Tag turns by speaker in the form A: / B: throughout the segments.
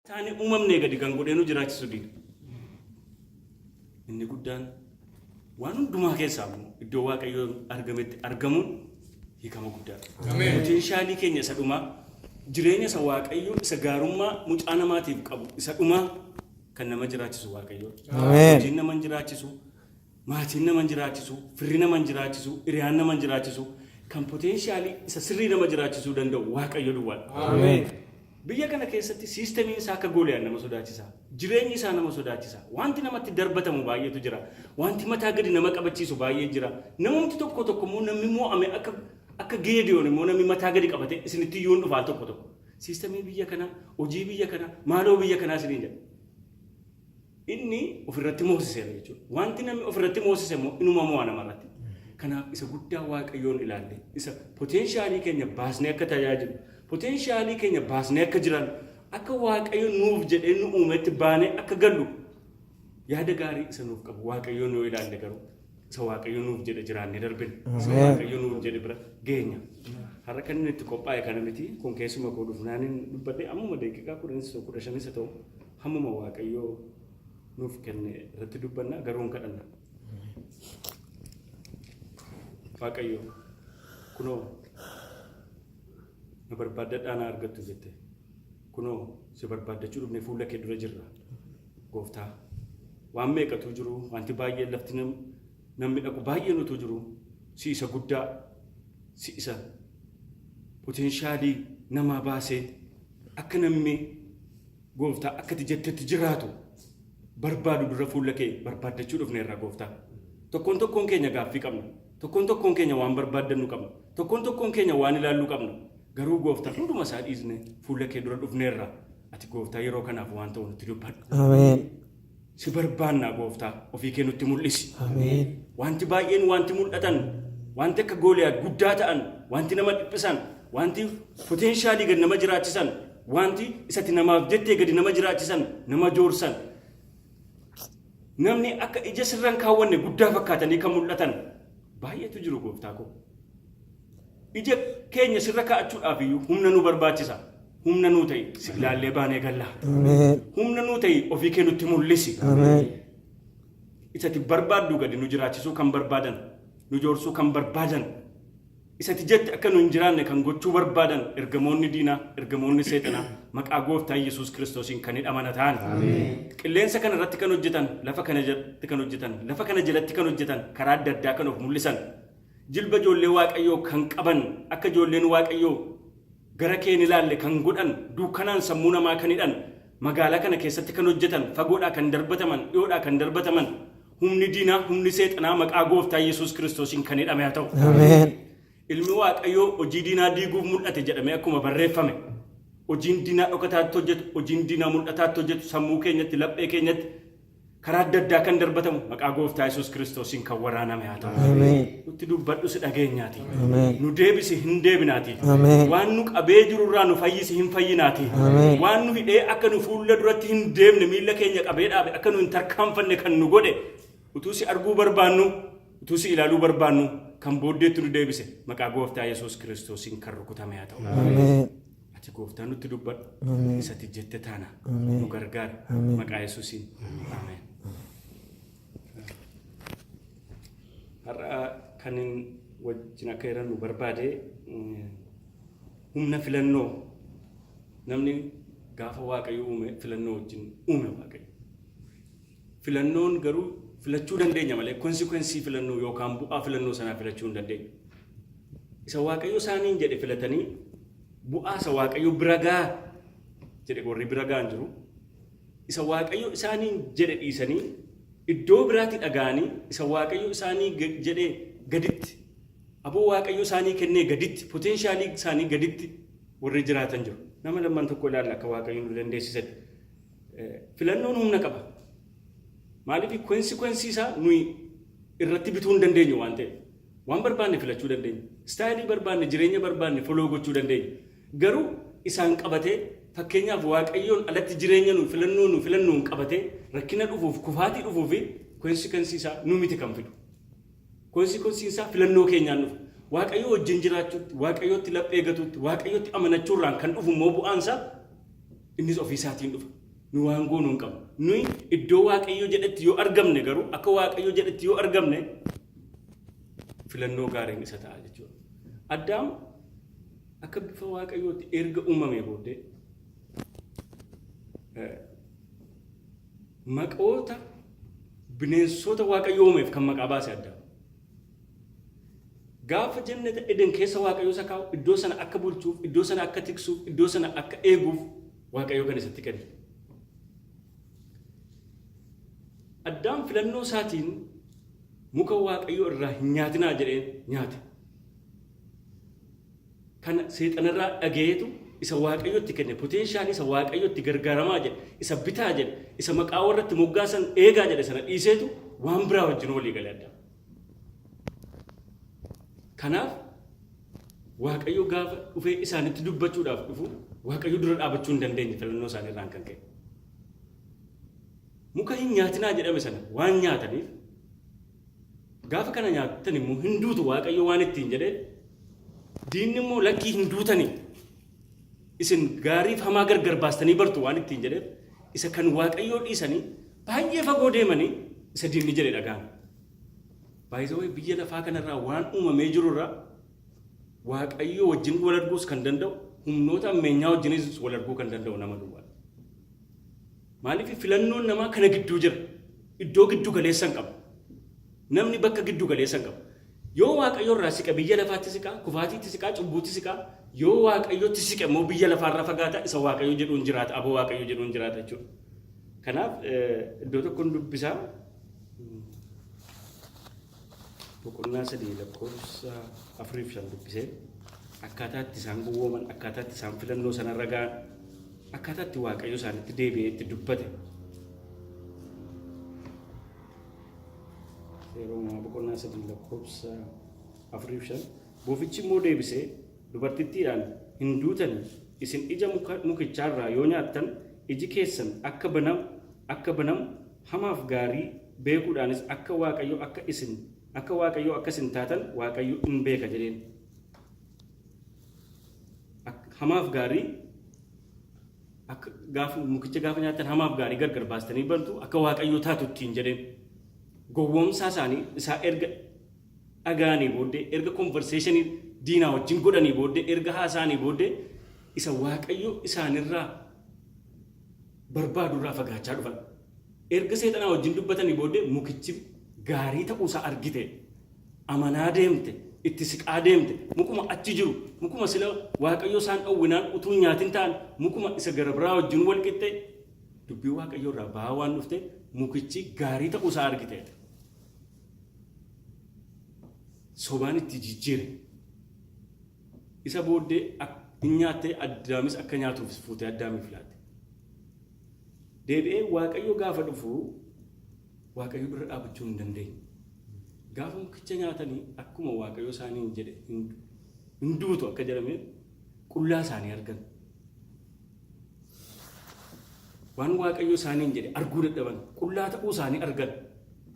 A: Taane uumamnee gadi kan godhee nu jiraachisu diina. Inni guddaan waan hundumaa keessaa immoo iddoo Waaqayyo argametti argamuun hiikama guddaadha. Poteenshaalii keenya isa dhumaa, jireenya isa Waaqayyo isa gaarummaa mucaa namaatiif qabu isa dhumaa kan nama jiraachisu Waaqayyo.
B: Ameen.
A: Hojiin nama hin jiraachisu, maatiin nama hin jiraachisu, firri nama hin jiraachisu, hiriyaan nama hin jiraachisu, kan poteenshaalii isa sirrii nama jiraachisuu danda'u Waaqayyo duwwaadha.
B: Ameen.
A: Biyya kana keessatti siistemiin isaa akka Gooliyaad nama sodaachisa. Jireenyi isaa nama sodaachisa. Wanti namatti darbatamu baay'eetu jira. Wanti mataa gadi nama qabachiisu baay'ee jira. Namumti tokko tokko immoo namni mo'ame akka Geediyoon immoo namni mataa gadi qabate isinitti iyyuu hin dhufa al tokko tokko. Siistemii biyya kanaa, hojii biyya kanaa, maaloo biyya kanaa isiniin jedha. Inni ofirratti moosiseera jechuudha. Wanti namni ofirratti moosise immoo inuma mo'a namarratti. Kanaaf isa guddaa Waaqayyoon ilaalle, isa poteenshaalii keenya baasnee akka tajaajilu, poteenshaalii keenya baasnee akka jiraannu, akka Waaqayyo nuuf jedhee nu uumetti baanee akka gallu yaada gaarii isa nuuf qabu Waaqayyoon yoo ilaalle garuu isa Waaqayyo nuuf jedhe jiraannee darbina. Isa
B: Ameen.
A: Waaqayyo nuuf jedhe bira geenya. Har'a kan inni itti qophaa'e kana miti. Kun keessuma koo dhufnaan hin dubbadhe ammuma daqiiqaa 10s 15s haa ta'u hammuma Waaqayyo nuuf kenne irratti dubbanna, garuu hin kadhanna. Waaqayyo, kunoo na barbaaddadhaa na argattu jette. Kunoo si barbaaddachuu dhufne fuula kee dura jirra. Gooftaa, waan meeqatu jiru, wanti baay'een lafti namni dhaqu baay'een utuu jiru, si isa guddaa, si isa poteenshaalii namaa baasee akka namni Gooftaa, akka ati jettetti jiraatu barbaadu dura fuula kee barbaaddachuu dhufneerra, Gooftaa. Tokkoon tokkoon keenya gaaffii qabna. Tokkoon tokkoon keenya waan barbaaddannu qabna. Tokkoon tokkoon keenya waan ilaalluu qabna. Garuu Gooftaa, hunduma isaa dhiisne fuula kee dura dhufneerra. Ati Gooftaa, yeroo kanaaf waan ta'u nutti dubbadhu.
B: Ameen.
A: Si barbaannaa Gooftaa, ofii kee nutti mul'isi.
B: Ameen.
A: Wanti baay'een, wanti mul'atan, wanti akka Gooliyaad guddaa ta'an, wanti nama dhiphisan, wanti poteenshaalii gad nama jiraachisan, wanti isatti namaaf jettee gadi nama jiraachisan, nama joorsan. Namni akka ija sirran kaawwanne guddaa fakkaatanii kan mul'atan baay'eetu jiru, Gooftaa koo. Ija keenya sirra kaa'achuudhaaf iyyuu humna nu barbaachisa. Humna nuu ta'i, si ilaallee baanee galla.
B: Ameen.
A: Humna nuu ta'i, ofii kee nutti mul'isi.
B: Ameen.
A: Isati barbaaddu gadi nu jiraachisuu kan barbaadan, nu joorsuu kan barbaadan, isati jette akka nu hin jiraanne kan gochuu barbaadan ergamoonni diinaa, ergamoonni seexanaa maqaa Gooftaa Yesuus Kiristoosiin kan hidhamana ta'an. Qilleensa kana irratti kan hojjetan, lafa kana jalatti kan hojjetan, lafa kana jalatti kan hojjetan, karaa adda addaa kan of mul'isan, jilba ijoollee Waaqayyoo kan qaban, akka ijoolleen Waaqayyoo gara kee hin ilaalle kan godhan, dukkanaan sammuu namaa kan hidhan, magaalaa kana keessatti kan hojjetan, fagoodhaa kan darbataman, dhiyoodhaa kan darbataman, humni diinaa, humni seexanaa maqaa Gooftaa Yesuus Kiristoosiin kan hidhame haa ta'u.
B: Ameen.
A: Ilmi Waaqayyoo hojii diinaa diiguuf mul'ate jedhamee akkuma barreeffame, hojiin diinaa dhokataatti hojjetu, hojiin diinaa mul'ataatti hojjetu, sammuu keenyatti, laphee keenyatti karaa adda addaa kan darbatamu maqaa Gooftaa Yesuus Kiristoosiin kan waraaname haa ta'u.
B: Ameen.
A: Nutti dubbadhu, si dhageenyaati.
B: Ameen.
A: Nu deebisi, hin deebinaati.
B: Ameen.
A: Waan nu qabee jirurraa nu fayyisi, hin fayyinaati.
B: Ameen.
A: Waan nu hidhee akka nu fuula duratti hin deemne miilla keenya qabee dhaabe, akka nu hin tarkaanfanne kan nu godhe, utuu si arguu barbaannu, utuu si ilaaluu barbaannu kan booddeetti nu deebise maqaa Gooftaa Yesuus Kiristoosiin kan rukutame haa ta'u.
B: Ameen.
A: Ati Gooftaa nutti dubbadhu.
B: Ameen.
A: Isati jette taana.
B: Ameen.
A: Nu gargaari.
B: Ameen.
A: Maqaa Yesuusiin. Ameen. Har'a kan hin wajjin akka jiran nu barbaade humna filannoo. Namni gaafa Waaqayyo uume filannoo wajjin uume Waaqayyo. Filannoon garuu filachuu dandeenya malee konsikwensii filannoo yookaan bu'aa filannoo sanaa filachuu hin dandeenyu. Isa Waaqayyo isaaniin jedhe filatanii bu'aa isa Waaqayyo bira ga'a jedhe warri bira ga'an jiru. Isa Waaqayyo isaaniin jedhe dhiisanii iddoo biraatti dhaga'anii isa Waaqayyo isaanii jedhe gaditti, aboo Waaqayyo isaanii kennee gaditti, poteenshaalii isaanii gaditti warri jiraatan jiru. Nama lamman tokko ilaalla akka Waaqayyo nu dandeessisetti. Filannoon humna qaba. Maaliif? Konsikwensii isaa nuyi irratti bituu hin dandeenyu waan ta'eef. Waan barbaanne filachuu dandeenya. Istaayilii barbaanne, jireenya barbaanne foloo gochuu dandeenya. Garuu isaan qabatee, fakkeenyaaf Waaqayyoon alatti jireenya nu filannoo nu filannoon qabatee rakkina dhufuuf, kufaatii dhufuu fi konsikwensii isaa nu miti kan fidu. Konsikwensii isaa filannoo keenyaan dhufa. Waaqayyoo wajjin jiraachuutti, Waaqayyootti laphee gatuutti, Waaqayyootti amanachuurraan kan dhufu immoo bu'aan isaa innis ofii isaatiin dhufa. Nu waan goonu hin qabnu. Nuyi iddoo Waaqayyo jedhetti yoo argamne garuu akka Waaqayyo jedhetti yoo argamne filannoo gaariin isa ta'a jechuudha. Addaam akka bifa Waaqayyootti erga uumamee booddee maqoota bineensota Waaqayyo uumeef kan maqaa baase Addaam. Gaafa jannata Eden keessa Waaqayyo isa kaa'u iddoo sana akka bulchuuf, iddoo sana akka tiksuuf, iddoo sana akka eeguuf Waaqayyo kan isatti kenne. Addaam filannoo isaatiin muka Waaqayyo irraa hin nyaatinaa jedheen nyaate. Kana seexanarraa dhagayeetu isa Waaqayyotti kenne, poteenshaalii isa Waaqayyotti gargaaramaa jedhe, isa bitaa jedhe, isa maqaa warratti moggaasan eegaa jedhe sana dhiiseetu waan biraa wajjin walii gale Addaam. Kanaaf Waaqayyo gaafa dhufee isaanitti dubbachuudhaaf dhufu Waaqayyo dura dhaabachuu hin dandeenye filannoo isaanii irraan kan ka'e. Muka hin nyaatinaa jedhame sana waan nyaataniif gaafa kana nyaattan immoo hin duutu Waaqayyo waan ittiin jedhee diinni immoo lakkii hin duutanii isin gaariif hamaa gargar baastanii bartu waan ittiin jedheef isa kan Waaqayyoo dhiisanii baay'ee fagoo deemanii isa diinni jedhe dhaga'an. By the way biyya lafaa kanarraa waan uumamee jirurraa Waaqayyo wajjin wal arguus kan danda'u humnoota ammeenyaa wajjinis wal arguu kan danda'u nama duwwaadha. Maaliif filannoon namaa kana gidduu jira. Iddoo giddu galeessa hin qabu. Namni bakka giddu galeessa hin qabu. Yoo Waaqayyo irraa siqe biyya lafaatti siqaa, kufaatiitti siqaa, cubbuutti siqaa. Yoo Waaqayyotti siqe immoo biyya lafaarra fagaata isa Waaqayyo jedhuun jiraata, aboo Waaqayyo jedhuun jiraata jechuudha. Kanaaf iddoo tokkoon dubbisaa. Boqonnaa 3 lakkoofsa 4 fi 5 dubbisee akkaataa itti isaan gowwooman, akkaataa itti isaan filannoo sanarra ga'an, akkaataa itti Waaqayyo isaanitti deebi'ee itti dubbate. Seera uumamaa boqonnaa 3 lakkoofsa 4 fi 5 Bofichi immoo deebisee dubartittiidhaan hin duutani isin ija mukichaarraa yoo nyaattan iji keessan akka banamu akka banamu hamaaf gaarii beekuudhaanis akka Waaqayyo akka isin akka Waaqayyoo akka isin taatan Waaqayyo in beeka jedheen. Hamaaf gaarii akka gaafa mukicha gaafa nyaattan hamaaf gaarii gargar baastanii bartu akka Waaqayyoo taatu ittiin jedheen. Gowwoomsaa isaanii isaa erga dhaga'anii booddee erga konverseeshinii diinaa wajjin godhanii booddee erga haasa'anii booddee isa Waaqayyo isaanirraa barbaadu irraa fagaachaa dhufan. Erga seexanaa wajjin dubbatanii booddee mukichi gaarii ta'uusaa argite. Amanaa deemte, itti siqaa deemte, mukuma achi jiru, mukuma sila Waaqayyo isaan dhowwinaan utuu hin nyaatin ta'an, mukuma isa gara biraa wajjin wal qixxe dubbii Waaqayyo irraa ba'aa waan dhufte mukichi gaarii ta'uusaa argite. Sobaan itti jijjiire. Isa booddee hin nyaatte Addaamis akka nyaatuuf fuutee Addaamiif laatte. Deebi'ee Waaqayyo gaafa dhufu Waaqayyo dura dhaabachuu hin dandeenye. Gaafa mukicha nyaatanii akkuma Waaqayyo isaaniin jedhe hin duutu akka jedhame qullaa isaanii argan. Waan Waaqayyo isaaniin jedhe arguu dadhaban qullaa ta'uu isaanii argan.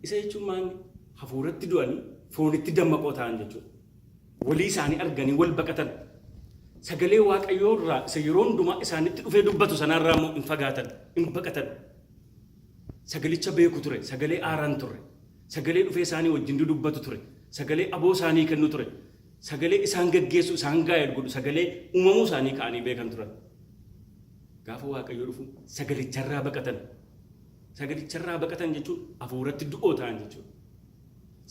A: Isa jechuun maal hafuuratti du'anii foonitti dammaqoo ta'an jechuudha. Walii isaanii arganii wal baqatan. Sagalee Waaqayyoo irraa isa yeroo hundumaa isaanitti dhufee dubbatu sanarraa immoo hin fagaatan, hin baqatan. Sagalicha beeku ture, sagalee aaraan turre, sagalee dhufee isaanii wajjin dudubbatu ture, sagalee aboo isaanii kennu ture, sagalee isaan gaggeessu, isaan gaa'el godhu, sagalee uumamuu isaanii ka'anii beekan turan. Gaafa Waaqayyo dhufu sagalicharraa baqatan. Sagalicharraa baqatan jechuun hafuuratti du'oo ta'an jechuudha.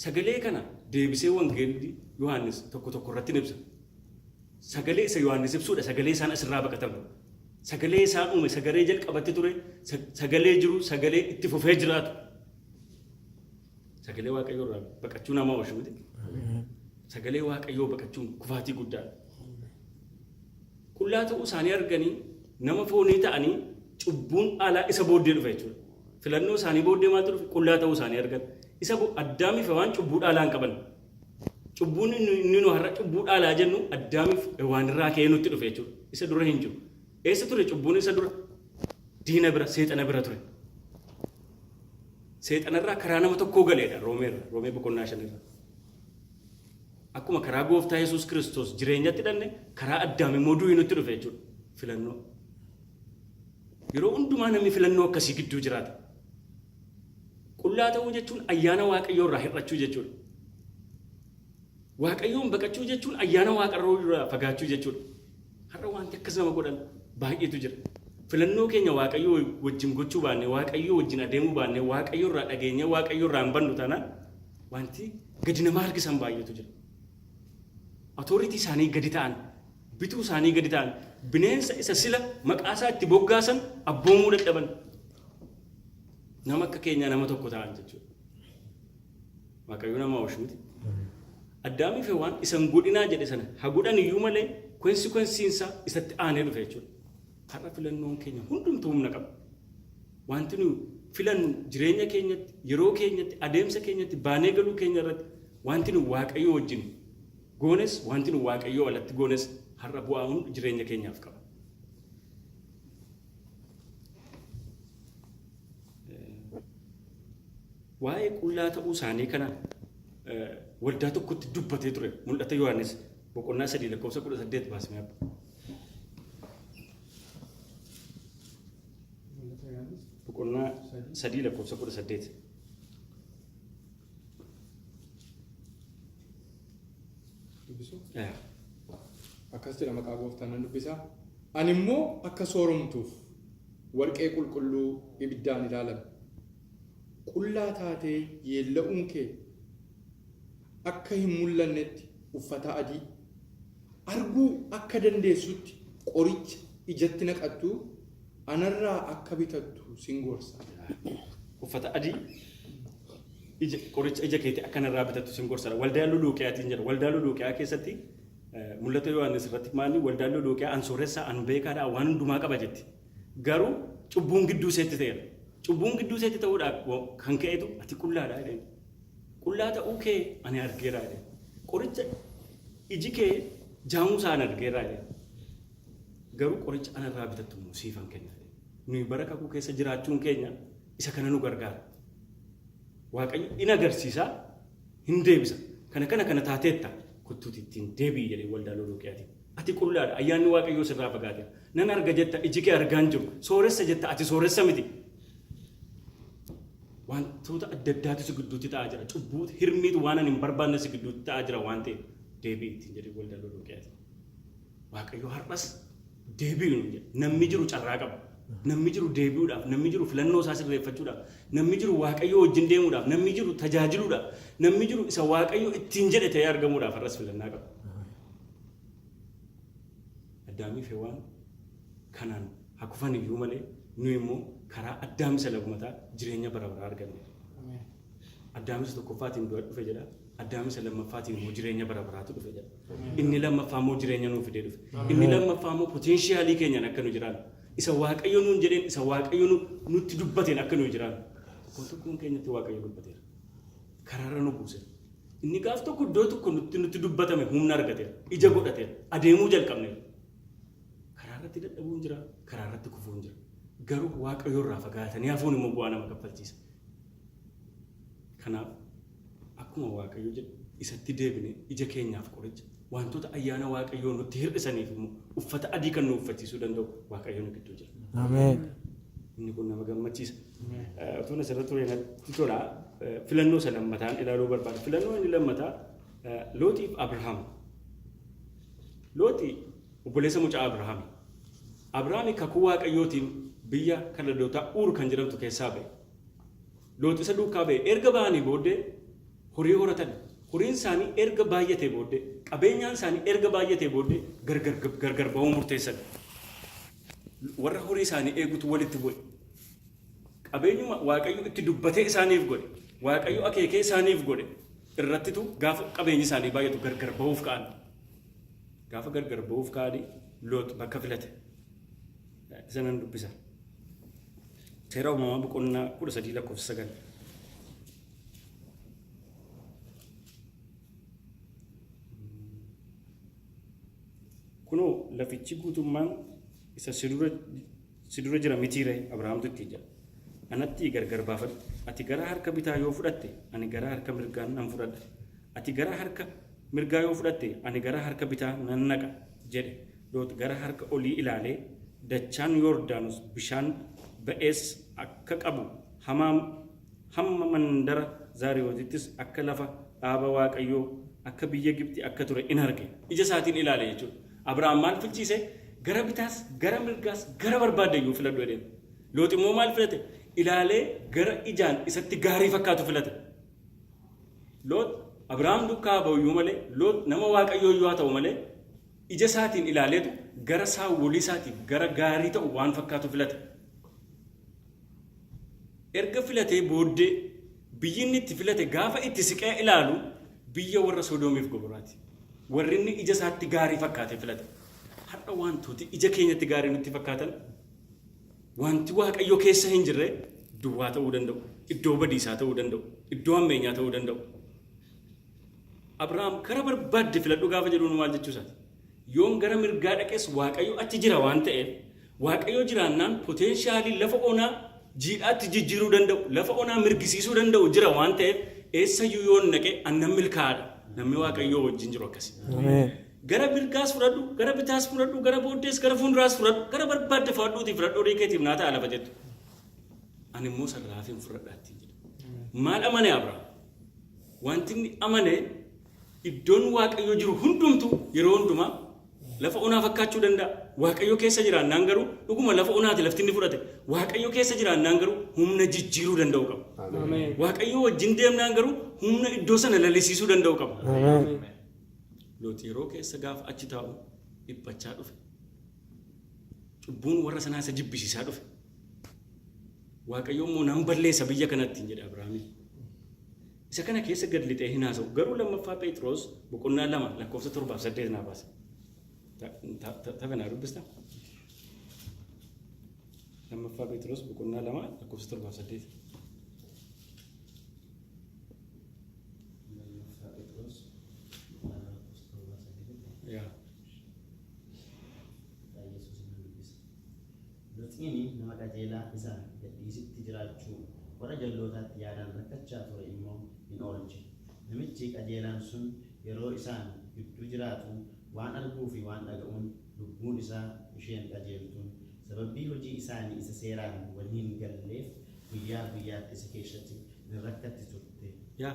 A: Sagalee kana deebisee Wangeelli Yohaannis tokko tokko irratti ni ibsa. Sagalee isa Yohaannis ibsuudha sagalee isaan asirraa baqatan. Sagalee isaan uume, sagalee jalqabatti ture, sagalee jiru, sagalee itti fufee jiraatu. Sagalee Waaqayyoo irraa baqachuu nama oolchu miti. Sagalee Waaqayyoo baqachuun kufaatii guddaadha. Qullaa ta'uu isaanii arganii nama foonii ta'anii cubbuun alaa isa booddee dhufe jechuudha. Filannoo isaanii booddee maaltu dhufe? Qullaa ta'uu isaanii argan. Isa Addaamiif Hewaan cubbuu dhaalaa hin qaban. Cubbuun inni nu har'a cubbuu dhaalaa jennu Addaamiif Hewaan irraa ka'ee nutti dhufe jechuudha. Isa dura hin jiru. Eessa ture cubbuun isa dura? Diina bira, seexana bira ture. Seexanarraa karaa nama tokkoo galeedha Roomeerra, Roomee boqonnaa shanirra. Akkuma karaa gooftaa Yesuus Kiristoos jireenyatti dhanne karaa Addaam immoo du'i nutti dhufe jechuudha. Filannoo. Yeroo hundumaa namni filannoo akkasii gidduu jiraata. Qullaa ta'uu jechuun ayyaana Waaqayyoo irraa hir'achuu jechuudha. Waaqayyoon baqachuu jechuun ayyaana Waaqarroo irraa fagaachuu jechuudha. Har'a wanti akkas nama godhan baay'eetu jira. Filannoo keenya Waaqayyoo wajjin gochuu baanne, Waaqayyoo wajjin adeemuu baanne, Waaqayyo irraa dhageenyee Waaqayyo irraa hin bannu taanaan wanti gadi nama harkisan baay'eetu jira. Authority isaanii gadi ta'an, bituu isaanii gadi ta'an, bineensa isa sila maqaa isaa itti boggaasan abboomuu dadhaban. Nama akka keenyaa nama tokko ta'an jechuudha. Waaqayyo nama oolchu miti. Addaamii fi Hewaan isa hin godhinaa jedhe sana haa godhan iyyuu malee consequenceiin isaa isatti aanee dhufe jechuudha. Har'a filannoon keenya hundumtuu humna qaba. Wanti nu filannu jireenya keenyatti, yeroo keenyatti, adeemsa keenyatti, baanee galuu keenya irratti wanti nu Waaqayyo wajjin goones, wanti nu Waaqayyoo alatti goones har'a bu'aa hundi jireenya keenyaaf qaba. Waa'ee qullaa ta'uu isaanii kana waldaa tokkotti dubbatee ture. Mul'ata Yohaannis boqonnaa 3 lakkoofsa 18 baasnee abba.
B: Mul'ata Yohaannis
A: Boqonnaa 3 lakkoofsa 18.
B: Dubbisu. Akkas jedha, maqaa gooftaan nan dubbisa. Ani immoo akka sooromtuuf warqee qulqulluu ibiddaan ilaalame, qullaa taatee yeella'uun kee akka hin mul'annetti uffata adii, arguu akka dandeessutti qoricha ijatti naqattu anarraa akka bitattu sin gorsa.
A: Uffata adii ija qoricha ija keetii akka narraa bitattu sin gorsa. Waldaa Luluuqiyaatiin jedha. Waldaa Luluuqiyaa keessatti mul'ata Yohaannis irratti maali, waldaan Luluuqiyaa an sooressa, an beekaadha, waan hundumaa qaba jetti. Garuu cubbuun gidduu isheetti ta'eera. Cubbuun gidduu isheetti ta'uudhaaf kan ka'etu ati qullaadha jedheen. Qullaa ta'uu kee ani argeera jedheen. Qoricha iji kee jaamuu isaa ani argeera jedheen. Garuu qoricha anarraa bitattu immoo siifan kenna jedheen. Nuyi bara kakuu keessa jiraachuun keenya isa kana nu gargaara. Waaqayyo in agarsiisa, hin deebisa. Kana kana kana taateetta, kottuuti ittiin deebi'i jedhee waldaa Lodooqiyaatiin. Ati qullaadha, ayyaanni Waaqayyoo sirraa fagaateera. Nan arga jetta, iji kee argaa hin jiru. Sooressa jetta, ati sooressa miti. Wantoota adda addaatu si gidduutti ta'aa jira. Cubbuutu, hirmiitu, waan ani hin barbaanne si gidduutti ta'aa jira waan ta'eef deebi'i ittiin jedhee waldaa Lodooqiyaatiin. Waaqayyo har'as deebi'i nuun jedha. Namni jiru carraa qaba. Namni jiru deebi'uudhaaf, namni jiru filannoo isaa sirreeffachuudhaaf, namni jiru Waaqayyo wajjin deemuudhaaf, namni jiru tajaajiluudhaaf, namni jiru isa Waaqayyo ittiin jedhe ta'ee argamuudhaaf har'as filannaa qaba. Addaamii fi Hewaan kanaan haa kufan iyyuu malee nuyi immoo karaa Addaam isa lammataa jireenya bara baraa arganneerra. Addaam isa tokkoffaatiin du'a dhufe jedha. Addaam isa lammaffaatiin immoo jireenya bara baraatu dhufe jedha. Inni lammaffaa immoo jireenya nuu fidee dhufe. Inni lammaffaa immoo potentialii keenyaan akka nu jiraannu. Isa Waaqayyo nuun jedheen, isa Waaqayyo nutti dubbateen akka nu jiraannu. Tokkoon tokkoon keenyatti Waaqayyo dubbateera. Karaarra nu buuseera. Inni gaaf tokko iddoo tokko nutti dubbatame humna argateera. Ija godhateera. Adeemuu jalqabneera. Karaa irratti dadhabuun jira, karaa irratti kufuun jira. Garuu Waaqayyo irraa fagaatanii hafuun immoo bu'aa nama kaffalchiisa. Kanaaf akkuma Waaqayyo jedhu isatti deebine ija keenyaaf qoricha, wantoota ayyaana Waaqayyoo nutti hir'isaniif immoo uffata adii kan nu uffachiisuu danda'u Waaqayyo nu gidduu jira.
C: Ameen.
A: Inni kun nama gammachiisa. Utuun asirra ture natti tola. Filannoo isa lammataan ilaaluu barbaada. Filannoo inni lammataa Looxiif Abrahaam. Looxi obboleessa mucaa Abrahaami. Abrahaami kakuu Waaqayyootiin biyya Kaladootaa Uur kan jedhamtu keessaa ba'e. Loox isa duukaa ba'e. Erga ba'anii booddee horii horatan. Horiin isaanii erga baay'atee booddee, qabeenyaan isaanii erga baay'atee booddee gargar gargar ba'uu murteessan. Warra horii isaanii eegutu walitti bu'e. Qabeenyuma Waaqayyo itti dubbatee isaaniif godhe, Waaqayyo akeekee isaaniif godhe irrattitu gaafa qabeenyi isaanii baay'atu gargar ba'uuf ka'an. Gaafa gargar ba'uuf ka'anii Loox bakka filate. Isa nan dubbisa. Seera Uumamaa boqonnaa 13 lakkoofsa 9. Kunoo, lafichi guutummaan isa si dura jira mitii ree? Abrahaamtu ittiin jedha. Anattii gargar baafadhu. Ati gara harka bitaa yoo fudhatte, ani gara harka mirgaa nan fudhadha. Ati gara harka mirgaa yoo fudhatte, ani gara harka bitaa nan naqa jedhe. Loox gara harka olii ilaalee Dachaan Yordaanos bishaan ba'eessa akka qabu hamma mandara Zaariyootittis akka lafa dhaaba Waaqayyoo akka biyya Gibxi akka ture in arge. Ija isaatiin ilaale jechuudha. Abrahaam maal filchiise? Gara bitaas, gara mirgaas, gara barbaadde iyyuu filadhu jedheen. Loox immoo maal filate? Ilaalee gara ijaan isatti gaarii fakkaatu filate. Loox Abrahaam duukaa haa ba'u iyyuu malee, Loox nama Waaqayyoo iyyuu haa ta'u malee, ija isaatiin ilaaleetu gara saawwolii isaatiif gara gaarii ta'u waan fakkaatu filate. Erga filatee booddee biyyi inni itti filate gaafa itti siqee ilaalu biyya warra Sodoomiif Gomoraati. Warri inni ija isaatti gaarii fakkaatee filate. Har'a wantooti ija keenyatti gaarii nutti fakkaatan wanti Waaqayyo keessa hin jirre duwwaa ta'uu danda'u. Iddoo badiisaa ta'uu danda'u. Iddoo hammeenyaa ta'uu danda'u. Abrahaam kara barbaadde filadhu gaafa jedhuun maal jechuu isaati? Yoon gara mirgaa dhaqes Waaqayyo achi jira waan ta'eef, Waaqayyo jiraannaan potential lafa onaa jiidhaatti jijjiiruu danda'u, lafa onaa mirgisiisuu danda'u jira waan ta'eef, eessayyuu yoon dhaqe an nan milkaa'aadha. Namni Waaqayyoo wajjin jiru akkasi.
C: Ameen.
A: Gara mirgaas fudhadhu, gara bitaas fudhadhu, gara booddees, gara fuulduraas fudhadhu, gara barbaadde fudhadhuutii fudhadhu horii keetiif naa ta'a lafa jettu. Ani immoo sarraaf hin fudhadha ittiin jedhe. Maal amane Abrahaam? Wanti inni amane iddoon Waaqayyo jiru hundumtu yeroo hundumaa lafa onaa fakkaachuu danda'a. Waaqayyo keessa jiraannaan garuu dhuguma lafa onaati lafti inni fudhate. Waaqayyo keessa jiraannaan garuu humna jijjiiruu danda'u qaba.
B: Ameen.
A: Waaqayyo wajjin deemnaan garuu humna iddoo sana lalisiisuu danda'u qaba.
C: Ameen.
A: Loox yeroo keessa gaafa achi taa'u dhiphachaa dhufe. Cubbuun warra sanaa isa jibbisiisaa dhufe. Waaqayyo immoo nan balleessa biyya kanatti jedhe Abrahaamiin. Isa kana keessa gad lixee hin haasa'u. Garuu lammaffaa Phexros boqonnaa 2 lakkoofsa 7 fi 8 naa baasa. Tafe naa dubbista. Lammaffaa Phexros boqonnaa 2 lakkoofsa 7 fi 8.
D: Lammaffaa Phexros boqonnaa 2 lakkoofsa 7 fi 8.
A: Yaa.
D: Yesuus nan dubbisa. Loxiini nama qajeelaa isa gadhiisitti jiraachuu warra jal'ootaatti yaadaan rakkachaa ture immoo in oolche. Namichi qajeelaan sun yeroo isaan gidduu jiraatu waan arguu fi waan dhaga'uun lubbuun isaa isheen qajeeltuun sababii hojii isaanii isa seeraan walii hin galleef guyyaa guyyaatti isa keessatti in rakkatti turte.
A: Yaa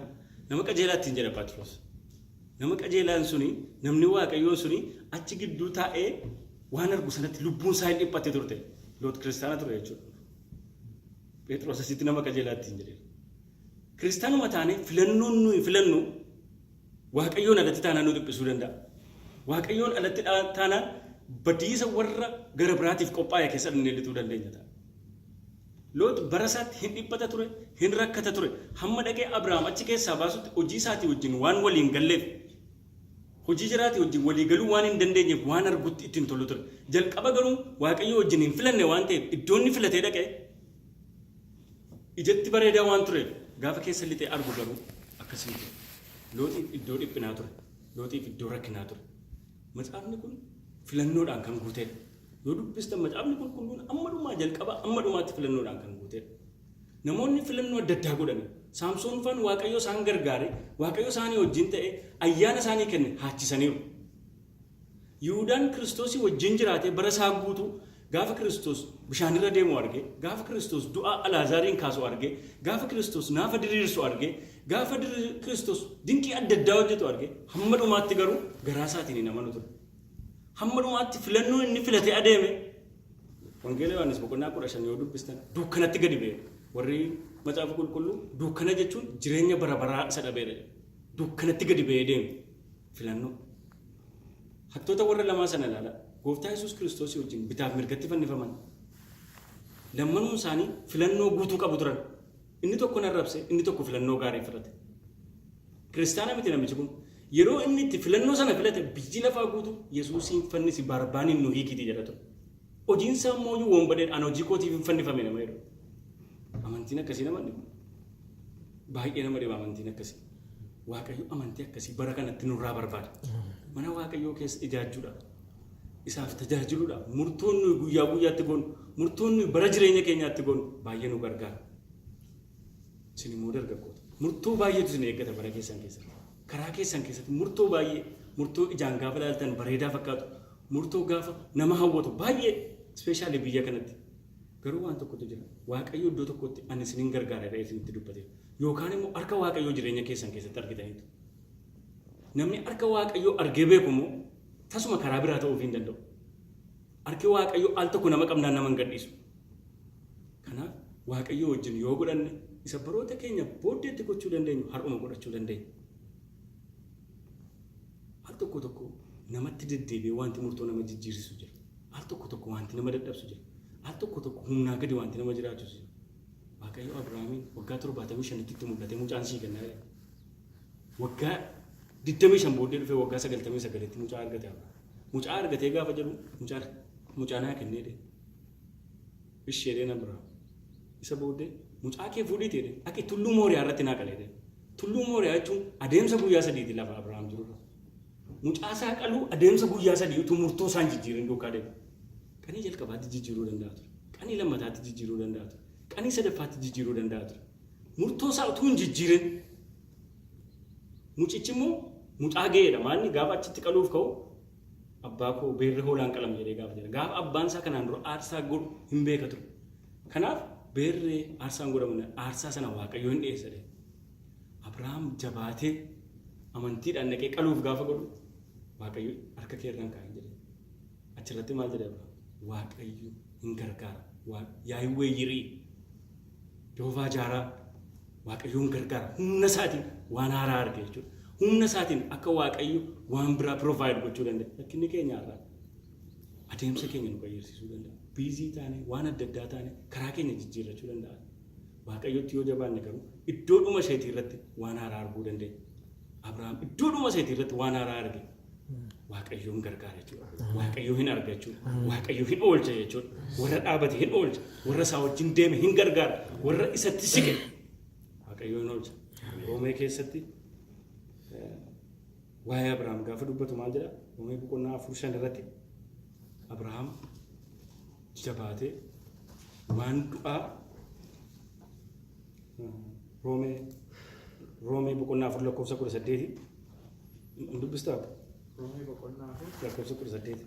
A: nama qajeelaa ittiin jedha Phaxiroos. Nama qajeelaan suni, namni Waaqayyoo suni achi gidduu taa'ee waan argu sanatti lubbuun isaa hin dhiphatte turte. Loot kiristaana ture jechuudha. Phexros asitti nama qajeelaa ittiin jedheera. Kiristaanuma taanee filannoon nuyi filannu Waaqayyoon alatti taanaan nu dhiphisuu danda'a. Waaqayyoon alatti taanaan badiisa warra gara biraatiif qophaa'e keessa dhannee lixuu dandeenya ta'a. Loox bara isaatti hin dhiphata ture, hin rakkata ture. Hamma dhaqee Abrahaam achi keessaa baasutti hojii isaatii wajjin waan walii hin galleef, hojii jaraatii wajjin walii galuu waan hin dandeenyeef waan argutti itti hin tolu ture. Jalqaba garuu Waaqayyo wajjin hin filanne waan ta'eef iddoo inni filatee dhaqe ijatti bareedaa waan tureef gaafa keessa lixee argu garuu akkasii ture. Looxiif iddoo dhiphinaa ture. Looxiif iddoo rakkinaa ture. Macaafni kun filannoodhaan kan guuteedha. Yoo dubbistan Macaafni Qulqulluun amma dhumaa jalqabaa amma dhumaatti filannoodhaan kan guuteedha. Namoonni filannoo adda addaa godhani. Saamsoon faan Waaqayyo isaan gargaare, Waaqayyo isaanii wajjin ta'e, ayyaana isaanii kenne haachisaniiru. Yihuudaan Kiristoosii wajjin jiraatee bara isaa guutuu gaafa Kiristoos bishaanirra deemu arge, gaafa Kiristoos du'aa Alaazaariin kaasu arge, gaafa Kiristoos naafa diriirsu arge, gaafa Kiristoos dinqii adda addaa hojjetu arge, hamma dhumaatti garuu garaa isaatiin hin amanu ture. Hamma dhumaatti filannoo inni filatee adeeme Wangeela Yohaannis boqonnaa 15 yoo dubbistan duukkanatti gadi ba'e. Warri macaafa qulqulluu duukkana jechuun jireenya bara baraa isa dhabeedha jedhu. Duukkanatti gadi ba'ee deeme filannoo. Hattoota warra lamaa sana ilaala. Gooftaa Yesuus Kiristoosii wajjin bitaaf mirgatti fannifaman. Lammanuun isaanii filannoo guutuu qabu turan. Inni tokko narrabse, inni tokko filannoo gaarii filate. Kiristaana miti namichi kun. Yeroo inni itti filannoo sana filate biyyi lafaa guutuu Yesuusiin fannisi Baarbaaniin nu hiikiti jedha ture. Hojiin isaa immoo iyyuu wonbadeedha. Ani hojii kootiif hin fannifame nama jedhu. Amantiin akkasii nama dhiba. Baay'ee nama dhiba amantiin akkasii. Waaqayyo amantii akkasii bara kanatti nurraa barbaada. Mana Waaqayyoo keessa ijaajjuudhaaf, isaaf tajaajiluudhaaf, murtoon nuyi guyyaa guyyaatti goonu, murtoon nuyi bara jireenya keenyaatti goonu baay'ee nu gargaara. Isin immoo dargaggoota. Murtoo baay'eetu isin eeggata bara keessan keessatti. Karaa keessan keessatti murtoo baay'ee, murtoo ijaan gaafa ilaaltan bareedaa fakkaatu, murtoo gaafa nama hawwatu baay'ee Especially biyya kanatti. Garuu waan tokkotu jira. Waaqayyo iddoo tokkotti ani isinin gargaara jedhee isinitti dubbateera. Yookaan immoo harka Waaqayyoo jireenya keessan keessatti argitaniitu. Namni harka Waaqayyoo argee beeku immoo tasuma karaa biraa ta'uufii hin danda'u. Harki Waaqayyoo al tokko nama qabnaan nama hin gadhiisu. Kanaaf Waaqayyoo wajjin yoo godhanne isa baroota keenya booddeetti gochuu dandeenyu har'uma godhachuu dandeenya. Al tokko tokko namatti deddeebi'ee wanti murtoo nama jijjiirsisu jira. Al tokko tokko wanti nama dadhabsu jira. Al tokko tokko humnaa gadi wanti nama jiraachisu jira. Waaqayyo Abrahaamiin waggaa 75tti itti mul'atee mucaan sii kennaa jedhe. Waggaa 25 booddee dhufee waggaa 99tti mucaa argate Abrahaam. Mucaa argatee gaafa jedhu mucaa mucaa naa kennee jedhe. Ishee jedheen Abrahaam. Isa booddee mucaa kee fuudhiiti jedhe. Dhaqi tulluu Mooriyaa irratti naa qale jedhe. Tulluu Mooriyaa jechuun adeemsa guyyaa sadiiti lafa Abrahaam jirurra. Mucaa isaa qaluu adeemsa guyyaa sadii utuu murtoo isaan jijjiirin duukaa deema. Qanii jalqabaatti jijjiiruu danda'a ture. Qanii lammataatti jijjiiruu danda'a ture. Qanii sadaffaatti jijjiiruu danda'a ture. Murtoo isaa utuu hin jijjiirin mucichi immoo mucaa ga'eedha. Maalni gaafa achitti qaluuf ka'u abbaa koo beerri hoolaan qalama jedhee gaafa jedha. Gaafa abbaan isaa kanaan dura aarsaa godhu hin beeka ture. Kanaaf beerree aarsaan godhamu aarsaa sana Waaqayyo hin dhiyeessa jedhe. Abrahaam jabaatee amantiidhaan dhaqee qaluuf gaafa godhu Waaqayyo harka kee irraan kaa'in jedhe. Achirratti maal jedhe Abrahaam? Waaqayyo hin gargaara. Yaahiwwee Yirii. Jehovaa Jaaraa. Waaqayyo hin gargaara. Humna isaatiin waan haaraa arge jechuudha. Humna isaatiin akka Waaqayyo waan biraa provide gochuu danda'a. Rakkinni keenya har'aa adeemsa keenya nu qayyarsiisuu danda'a. Busy taane waan adda addaa taane karaa keenya jijjiirrachuu danda'a. Waaqayyotti yoo jabaanne garuu iddoodhuma isheetii irratti waan haaraa arguu dandeenya. Abrahaam iddoodhuma isheetii irratti waan haaraa arge. Waaqayyo hin gargaara jechuudha. Waaqayyo hin arga jechuudha. Waaqayyo hin oolcha jechuudha. Warra dhaabate hin oolcha. Warra isaa wajjin deeme hin gargaara. Warra isatti siqe Waaqayyo hin oolcha. Roomee keessatti waa'ee Abrahaam gaafa dubbatu maal jedha? Roomee boqonnaa 4:5 irratti Abrahaam jabaatee waan du'aa Roomee boqonnaa 4 lakkoofsa 18 hin dubbistaa?
B: Roomee boqonnaa 4
A: lakkoofsa 18.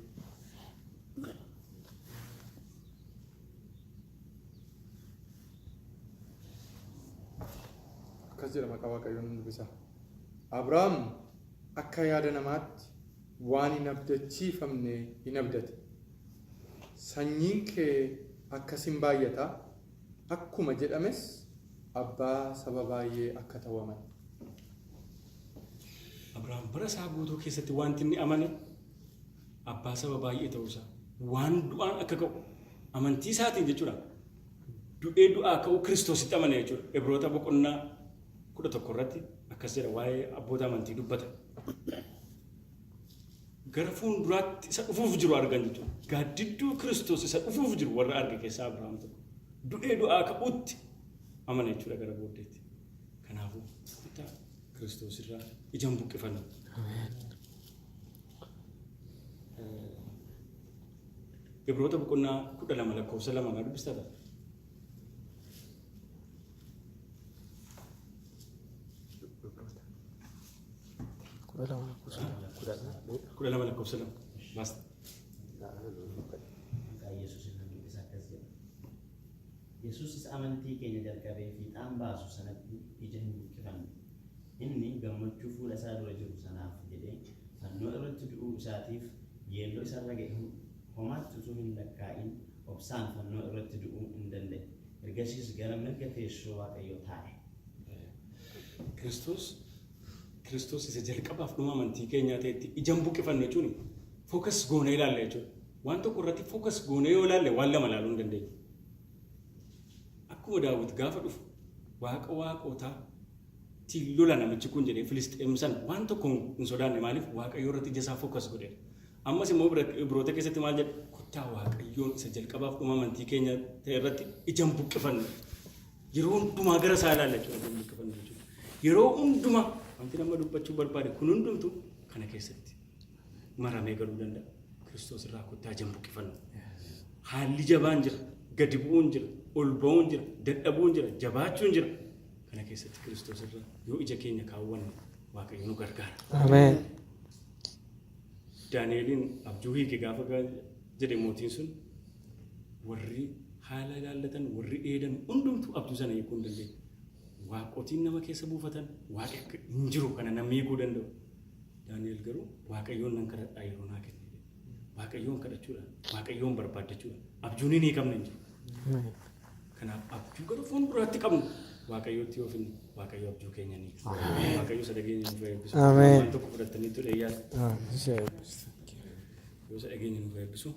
B: Akkas jedha, maqaa Waaqayyoon nan dubbisa. Abrahaam akka yaada namaatti waan hin abdachiifamne hin abdate. Sanyiin kee akkas hin baay'ata, akkuma jedhames abbaa saba baay'ee akka ta'u amane.
A: Abrahaam bara isaa guutuu keessatti wanti inni amane abbaa saba baay'ee ta'uusaa waan du'aan akka ka'u amantii isaatiin jechuudha. Du'ee du'aa ka'uu Kiristoositti amane jechuudha. Ibroota boqonnaa 11 irratti akkas jedha, waa'ee abboota amantii dubbata. Gara fuulduraatti isa dhufuuf jiru argan jechuudha. Gaaddidduu Kiristoos isa dhufuuf jiru warra arge keessaa Abrahaam tokko. Du'ee du'aa ka'uutti amane jechuudha gara booddeetti. Kanaafuu kuttaa Kiristoos irraa ija hin buqqifannu. Ibroota boqonnaa 12 lakkoofsa 2 naa dubbistaa ta'a.
C: 12 lakkoofsa
A: 12 lakkoofsa 2. Baasta.
D: Maqaa Yesuusiin nan dubbisa, akkas jedha. Yesuus isa amantii keenya jalqabee fiixaan baasu sanatti ija hin buqqifanne. Inni gammachuu fuula isaa dura jiru sanaaf jedhee fannoo irratti du'uu isaatiif yeelloo isarra ga'e homaatti utuu hin lakkaa'in obsaan fannoo irratti du'uu in danda'e. Ergasiis gara mirga teessoo Waaqayyoo taa'e.
A: Kiristoos isa jalqabaaf dhuma amantii keenyaa ta'etti ija hin buqqifannu jechuun focus goonee ilaalla jechuudha. Waan tokko irratti focus goonee yoo ilaalle waan lama ilaaluu hin dandeenyu. Akkuma Daawit gaafa dhufu waaqa waaqootaa tiin lola namichi kun jedhee Filisxeem sana waan tokko hin sodaanne. Maaliif? Waaqayyoo irratti ija isaa focus godheera. Ammas immoo Ibroota keessatti maal jedha? Kottaa Waaqayyoon isa jalqabaaf dhuma amantii keenya ta'e irratti ija hin buqqifannu. Yeroo hundumaa gara isaa ilaalla jechuudha, ija hin buqqifannu jechuudha. Yeroo hundumaa wanti nama dubbachuu barbaade kun hundumtu kana keessatti maramee galuu danda'a. Kiristoos irraa kottaa ija hin buqqifannu. Haalli jabaan jira, gadi bu'uun jira, ol ba'uun jira, dadhabuun jira, jabaachuun jira. Kana keessatti Kiristoos irra yoo ija keenya kaawwanne Waaqayyo nu gargaara.
C: Ameen.
A: Daani'eliin abjuu hiike gaafa jedhe mootiin sun. Warri haala ilaallatan, warri dheedan hundumtuu abjuu sana hiikuu hin dandeenye. Waaqotiin nama keessa buufatan waaqi akka hin jiru kana namni hiikuu danda'u. Daani'el garuu Waaqayyoon nan kadhadhaa yeroo naa kenne jedhe. Waaqayyoon kadhachuudhaan, Waaqayyoon barbaaddachuudhaan abjuun hin hiikamne hin jiru. Kanaaf abjuu gara fuulduraatti qabnu Waaqayyootti yoo finne Waaqayyo abjuu keenya ni hiika. Waaqayyo isa dhageenya nuuf haa eebbisu.
C: Ameen.
A: Waan tokko fudhattaniittu dheeyyaa. Yoo isa dhageenya nuuf haa eebbisu.